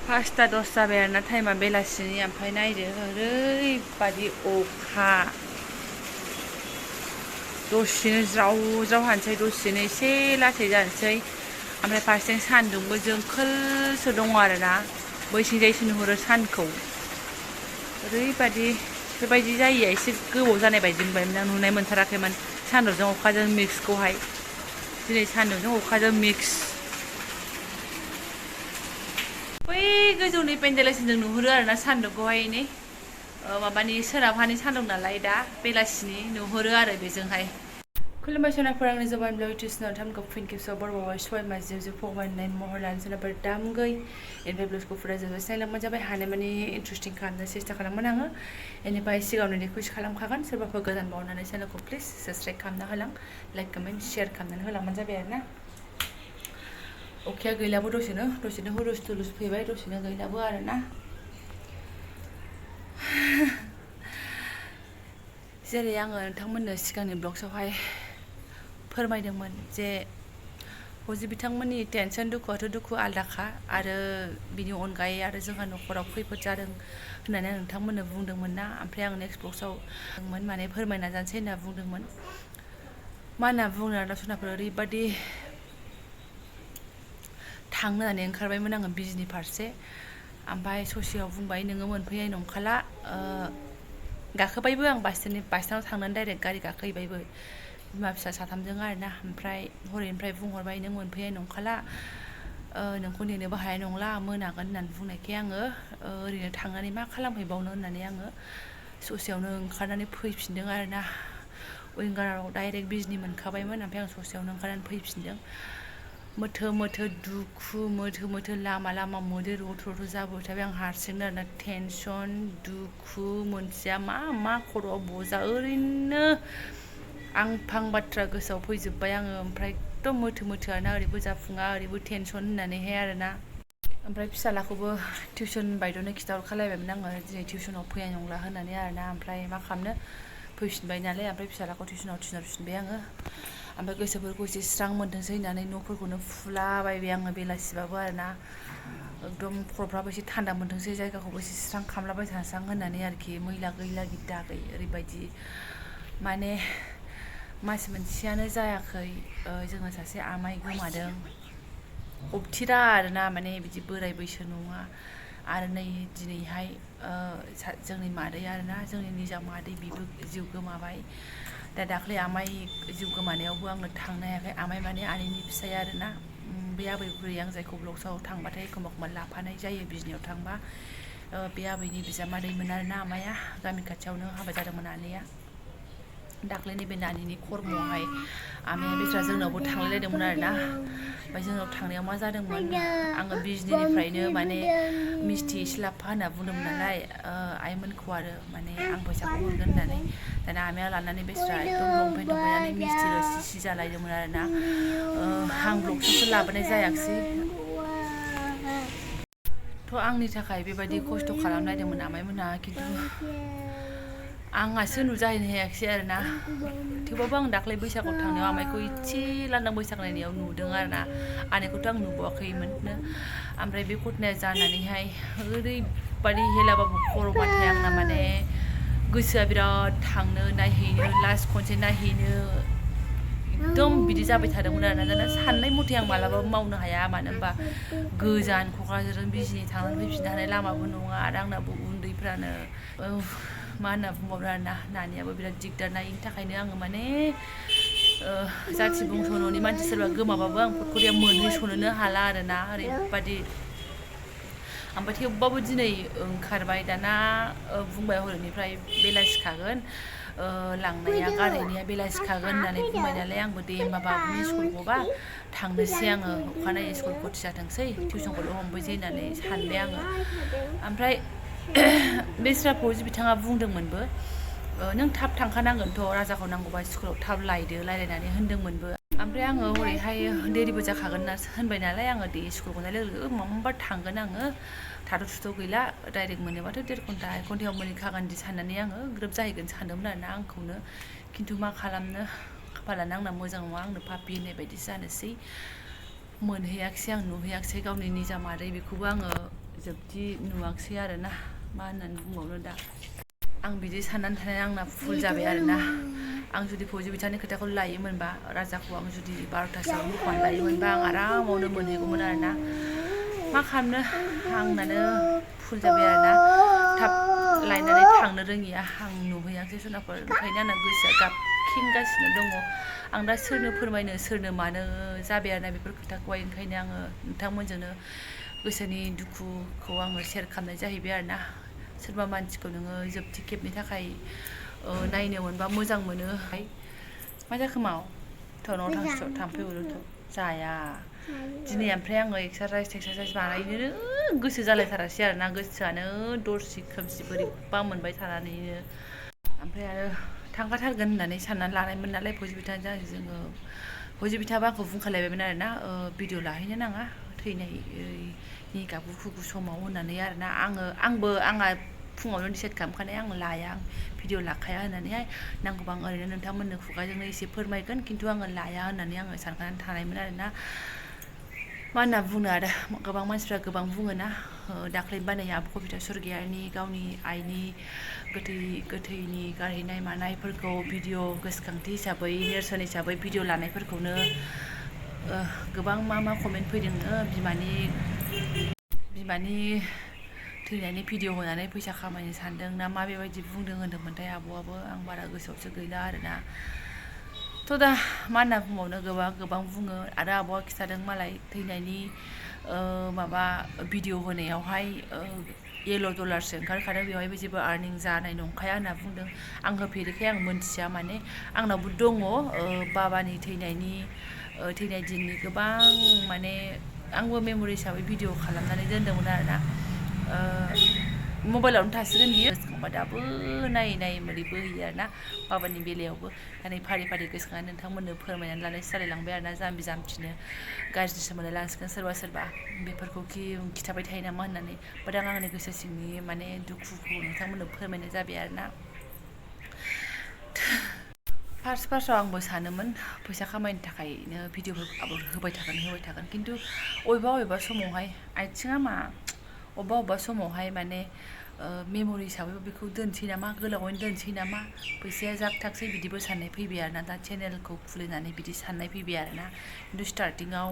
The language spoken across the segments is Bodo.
5:10 जाबाय आरोना टाइमा बेलासिनि ओमफ्राय नायदो ओरैबादि अखा दसेनो ज्राव ज्राव हानोसै दसेनो एसे लासै जानोसै ओमफ्राय फारसेथिं सान्दुंबो जोंखोलसो दङ आरोना बैथिंजायसो नुहुरो सानखौ ओरैबादि बेबायदि जायैया एसे गोबाव जानाय बायदि मोनबायमोन आं नुनाय मोनथाराखैमोन सान्दुंजों अखाजों मिक्सखौहाय दिनै सान्दुंजों अखाजों मिक्स बै गोजौनि पेन्डेलसिम जों नुहुरो आरोना सान्दुंखौहाय नै माबानि सोनाबहानि सान्दुं नालाय दा बेलासिनि नुहुरो आरो बेजोंहाय खुलुमबाय सनाफोर आंनि जोबान ब्लाउ टिउसनाव थामखौ फिन खेबसेयाव बरबावबाय सय मास जिउ फगमायनाय महर लानो सोनाफोर दामगै एनिफ्राय ब्लाउसखौ फुरा जोबोद सायलांबाय जाबाय हानायमानि इन्टारेस्टिं खालामनो सेस्था खालामगोन आङो एनिफ्राय सिगाङावनो रिकुवेस्ट खालामखागोन सोरबाफोर गोदान बावनानै चेनेलखौ प्लिज साबस्क्राइब खालामना होलां लाइक कमेन्ट शेयार खालामनानै होलांबानो जाबाय आरोना अखाया गैलाबो दसेनो हुरुस थुरुस फैबाय दसेनो गैलाबो आरोना जेरै आङो नोंथांमोननो सिगांनि ब्लग्सआवहाय फोरमायदोंमोन जे हजि बिथांमोननि टेनसन दुखुआथ' दुखु आलदाखा आरो बिनि अनगायै आरो जोंहा न'खराव खैफोद जादों होननानै आं नोंथांमोननो बुंदोंमोन ना ओमफ्राय आं नेक्स्ट ब्लग्सआव माने फोरमायना जानोसै होनना बुंदोंमोन मा होनना बुंनो आरोना सनाफोर ओरैबादि थांनो होननानै ओंखारबायमोन आङो बिजनि फारसे ओमफ्राय ससेयाव बुंबाय नोङो मोनफैनाय नंखाला गाखोबायबो आं बासस्टेन्डआव थांनानै डाइरेक्ट गारि गाखोहैबायबो बिमा फिसा साथामजों आरोना ओमफ्राय हरैनिफ्राय बुंहरबाय नों मोनफैनाय नंखाला नोंखौ नेनोबो हानाय नंला मोनागोन होननानै बुंनायखाय आङो ओरैनो थांनानै मा खालामहैबावनो होननानै आङो ससेयावनो ओंखारनानै फैफिनदों आरोना विंगाराव डाइरेक्ट बिजनि मोनखाबायमोन ओमफ्राय आं ससेयावनो ओंखारनानै फैफिनदों मोथो मोथो लामा मोदै रथ' जाबोबाय थाबाय आं हारसिंनो आरोना टेनसन दुखु मोनथिया मा खर'आव बजा ओरैनो आं फां बाथ्रा गोसोआव फैजोब्बाय आङो ओमफ्राय एकदम मोथोआनो ओरैबो जाफुङा ओरैबो टेनसन होननानैहाय आरोना ओमफ्राय फिसालाखौबो टिउसन बायद'नो खिथाहरखालायबायमोन आङो दिनै टिउसनाव फैनाय नंला होननानै आरोना ओमफ्राय मा खालामनो फैफिनबाय नालाय ओमफ्राय फिसालाखौ टिउसनाव थिनहरफिनबाय आङो ओमफ्राय गोसोफोरखौ एसे स्रां मोनथोंसै होननानै न'फोरखौनो फुलाबायबाय आङो बेलासिबाबो आरोना एकदम खर'फ्राबो एसे थान्दा मोनथोंसै जायगाखौबो एसे स्रां खालामलाबाय थासां होननानै आरोखि मैला गैला गिदा गै ओरैबायदि माने मास मोनसेयानो जायाखै जोङो सासे आमाइ गोमादों अबथिरा आरोना माने बिदि बोराय बैसो नङा आरो नै दिनैहाय जोंनि मादै आरोना जोंनि निजा मादै बिबो जिउ गोमाबाय दा दाख्लै आमाइ जिउ गोमानायावबो आङो थांनो हायाखै आमाइ माने आनैनि फिसाय आरोना बे आबै बुरै आं जायखौ ब्लग्सआव थांबाथाय एखमबा लाफानाय जायो बिजनियाव थांबा बे आबैनि बिजामादैमोन आरोना आमाइया गामि खाथियावनो हाबा जादोंमोन आनैया दाख्लैनि बे नानिनि खर्मआवहाय आमाइया बेस्रा जोंनावबो थांलायलायदोंमोन आरोना ओमफ्राय जोंनाव थांनायाव मा जादोंमोन आङो बिजनिनिफ्रायनो माने मिस्थि एसे लाबफा होनना बुंदोंमोन नालाय आइमोनखौ आरो माने आं फैसाखौ हरगोन होननानै दाना आमाइया लानानै बेस्रा एकदम लंपेन्ट थंपेन्टनानै मिस्थि रोसि जालायदोंमोन आरोना आं ब्लग्सआवसो लाबोनाय जायाखिसै थ' आंनि थाखाय बेबायदि खस्थ' खालामलायदोंमोन आमाइमोनहा खिन्थु आंहासो नुजाहैनो हायाखिसै आरोना थेवबाबो आं दाख्लै बैसागुआव थांनायाव आमाइखौ एसे लांदां बैसाग नायनायाव नुदों आरोना आनैखौथ' आं नुबावाखैमोननो ओमफ्राय बे घटनाया जानानैहाय ओरैबादि हेलाबाबो खर' माथाय आंना माने गोसोआ बिराद थांनो नायहैनो लास्ट खनसे नायहैनो एकदम बिदि जाबाय थादोंमोन आरोना दाना साननाय मथे आं मालाबाबो मावनो हाया मानो होनबा गोजान क'क्राझारजों बिजनि थांनानै फैफिननो हानाय लामाबो नङा आरो आंनाबो उन्दैफ्रानो मा होनना बुंबावनो आरोना नानियाबो बिराद दिगदार ना बेनि थाखायनो आङो माने जाथि बंस' न'नि मानसि सोरबा गोमाबाबो आं फटकरिया मोनहैस'नोनो हाला आरोना ओरैबादि ओमफ्राय थेवबाबो दिनै ओंखारबाय दाना बुंबाय हरैनिफ्राय बेलासिखागोन लांनाया गारहैनाया बेलासिखागोन होननानै बुंबाय नालाय आंबो दे होमबा बाबुनि स्कुल गबा थांनोसै आङो अखानायै स्कुल खथि जाथोंसै टिउसनखौल' हमफैसै होननानै सानबाय आङो ओमफ्राय बेस्रा फौजि बिथाङा बुंदोंमोनबो नों थाब थांखानांगोनथ' राजाखौ नांगौबा स्कुलाव थाब लायदो रायलायनानै होनदोंमोनबो ओमफ्राय आङो हरैहाय देरिबो जाखागोन ना होनबाय नालाय आङो दे स्कुल गनाय लोगो लोगो माबा थांगोन आङो थाथ' थुथ' गैला डाइरेक्ट मोनोबाथ' 1.5 घन्टा 1 घन्टायाव मोनहैखागोन बिदि साननानै आङो ग्रोब जाहैगोन सानदोंमोन आरोना आंखौनो खिन्थु मा खालामनो खाफालानो आंना मोजां नङा आंनो पापि होननाय बायदि जानोसै मोनहैयाखिसै आं नुहैयाखिसै गावनि निजा मादै बेखौबो आङो जोबथि नुवाखसै आरोना मा होननानै बुंबावनो दा आं बिदि साननानै थानाया आंना भुल जाबाय आरोना आं जुदि फौजि बिथांनि खोथाखौ लायोमोनबा राजाखौ आं जुदि 12थासोआव बोख'नानै लायोमोनबा आं आरामावनो मोनहैगौमोन आरोना मा खालामनो आंनानो भुल जाबाय आरोना थाब लायनानै थांनो रोङिया आं नुहैयाखसै सनाफोर ओंखायनो आंना गोसोआ गाबखिंगासिनो दङ आं दा सोरनो फोरमायनो सोरनो मानो जाबाय आरोना बेफोर खोथाखौहाय ओंखायनो आङो नोंथांमोनजोंनो गोसोनि दुखुखौ आङो शेयार खालामनाय जाहैबाय आरोना सोरबा मानसिखौ नोङो जोबथि खेबनि थाखाय नायनो मोनबा मोजां मोनो मा जाखो माव न'आव थांसै थाम्फै अरोथ' जाया दिनै ओमफ्राय आङो एक्सारसाइस बानायनो गोसो जालायथारासै आरोना गोसोआनो दरसि खोमसि बोरैबा मोनबाय थानानैनो ओमफ्राय आरो थांखाथारगोन होननानै साननानै लानायमोन नालाय फौजि बिथांजों जोङो फौजि बिथाङाबो आंखौ बुंखालायबायमोन आरोना भिडिअ लाहैनो नाङा थैनायनि गाबु खुगु समाव होननानै आरोना आंहा फुङावनो डिसाइड खालामखानाय आं लाया भिडिअ लाखाया होननानैहाय नांगौबा आं ओरैनो नोंथांमोननो खुगाजोंनो एसे फोरमायगोन खिन्थु आङो लाया होननानै आङो सानखानानै थानायमोन आरोना मा होनना बुंनो आरो गोबां मानसिफ्रा गोबां बुङोना दाख्लै बानाय आब' कबिता स्वर्गियारिनि गावनि आइनि गोथैनि गारहैनाय मानायफोरखौ भिडिअ गोसोखांथि हिसाबै नेरसोन हिसाबै भिडिअ लानायफोरखौनो गोबां मा कमेन्ट फैदोंनो बिमानि थैनायनि भिडिअ होनानै फैसा खामायनो सानदों ना मा बेबायदि बुंदों होनदोंमोनथाय आब'आबो आं बारा गोसोआवसो गैला आरोना थ' दा मा होनना बुंबावनो गोबां बुङो आरो आब'आ खिथादों मालाय थैनायनि माबा भिडिअ होनायावहाय येल' डलारसो ओंखारखादों बेवहायबो जेबो आर्निं जानाय नंखाया होनना बुंदों आं होफेरिखाय आं मोनथिया माने आंनावबो दङ बाबानि थैनाय दिननि गोबां माने आंबो मेम'रि हिसाबै भिडिअ खालामनानै दोनदोंमोन आरोना मबाइलावनो थासिगोन बियो गोसोखांबा दाबो नायै मोदैबोहैयो आरोना बाबानि बेलायावबो दा नै फारि गोसोखांनानै नोंथांमोननो फोरमायनानै लानायसो जालायलांबाय आरोना जाम्बिनो गाज्रिसो मोनलायलांसिगोन सोरबा बेफोरखौ खिथाबाय थायो नामा होननानै बाट आं आंनि गोसो सिंनि माने दुखुखौ नोंथांमोननो फोरमायनाय जाबाय आरोना फार्स्टआव आंबो सानोमोन फैसा खामायनो थाखायनो भिडिअफोरखौ आपल'ड होबाय थागोन खिन्थु अबेबा समावहाय आथिङा मा अबेबा समावहाय माने मेम'रि हिसाबै बेखौ दोनसै नामा गोलावैनो दोनसै नामा फैसाया जाब थागसै बिदिबो साननाय फैबाय आरोना दा चेनेलखौ खुलिनानै बिदि साननाय फैबाय आरोना खिन्थु स्टार्टिङाव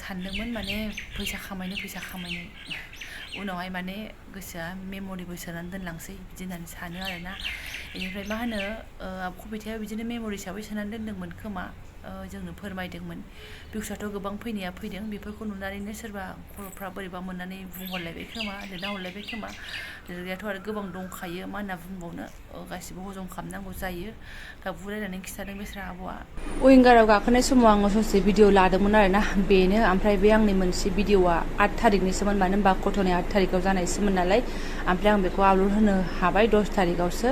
सानदोंमोन माने फैसा खामायनो उनावहाय माने गोसोआ मेम'रिबो सोनानै दोनलांसै बिदि होननानै सानो आरोना बेनिफ्राय मा होनो आब' कबिताया बिदिनो मेम'रि हिसाबै सोनानै दोनदोंमोन खोमा जोंनो फोरमायदोंमोन भिउसआथ' गोबां फैनाया फैदों बेफोरखौ नुनानैनो सोरबा खर'फ्रा बोरैबा मोननानै बुंहरलायबाय खोमा लिरना हरलायबाय खोमा लिरग्रायाथ' आरो गोबां दंखायो मा होनना बुंबावनो गासिबो हजम खालामनांगौ जायो गाबगुलायनानै खिथादों बेस्रा आब'आ विंगाराव गाखोनाय समाव आङो ससे भिडिअ लादोंमोन आरोना बेनो ओमफ्राय बे आंनि मोनसे भिडिअआ 8 थारिखनिसोमोन मानो होनबा गथ'नि 8 थारिखआव जानायसोमोन नालाय ओमफ्राय आं बेखौ आपल'ड होनो हाबाय 10 थारिखआवसो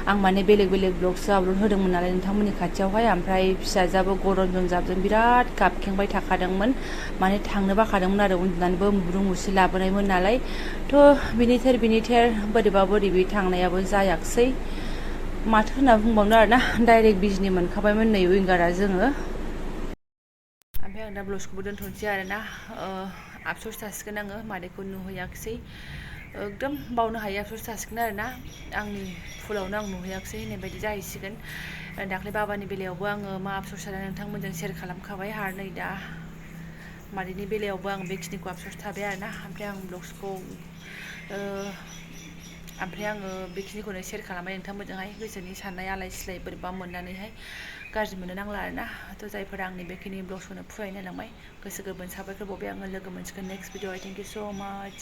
आं माने बेलेग ब्लगसो आपल'ड होदोंमोन नालाय नोंथांमोननि खाथियावहाय ओमफ्राय फिसाजोआबो गरमजों जाबजों बिराद गाबखेंबाय थाखादोंमोन माने थांनो बाखादोंमोन आरो उन्दुनानैबो मुब्रु मुसि लाबोनायमोन नालाय थ' बिनि थेर बोरैबा थांनायाबो जायाखसै माथो होनना बुंबावनो आरोना डाइरेक्ट बिजनि मोनखाबायमोन नै विंगारा जोङो ओमफ्राय आं दा ब्लग्सखौबो दोनथ'नोसै आरोना आफस'स थासिगोन आङो मादैखौ नुहैयाखसै एकदम बावनो हायो आफस'स थासिगोन आरोना आंनि भुलावनो आं नुहैयाखसै होननाय बायदि जाहैसिगोन दाख्लै बाबानि बेलायावबो आङो मा आफस'स जादों नोंथांमोनजों शेयार खालामखाबाय आरो नै दा मादैनि बेलायावबो आं बेखिनिखौ आफस'स थाबाय आरोना ओमफ्राय आं ब्लग्सखौ ओमफ्राय आङो बेखिनिखौनो शेयार खालामबाय नोंथांमोनजोंहाय गोसोनि साननाय आलाय सिलाय बोरैबा मोननानैहाय गाज्रि मोननो नांला आरोना थ' जायफोरा आंनि बेखिनि ब्लग्सखौनो फुवाय नायलांबाय गोसो गोरबोनि साबायखर बावबाय आङो लोगो मोनसिगोन नेक्स्ट भिडिअ' थेंक इउ स' माच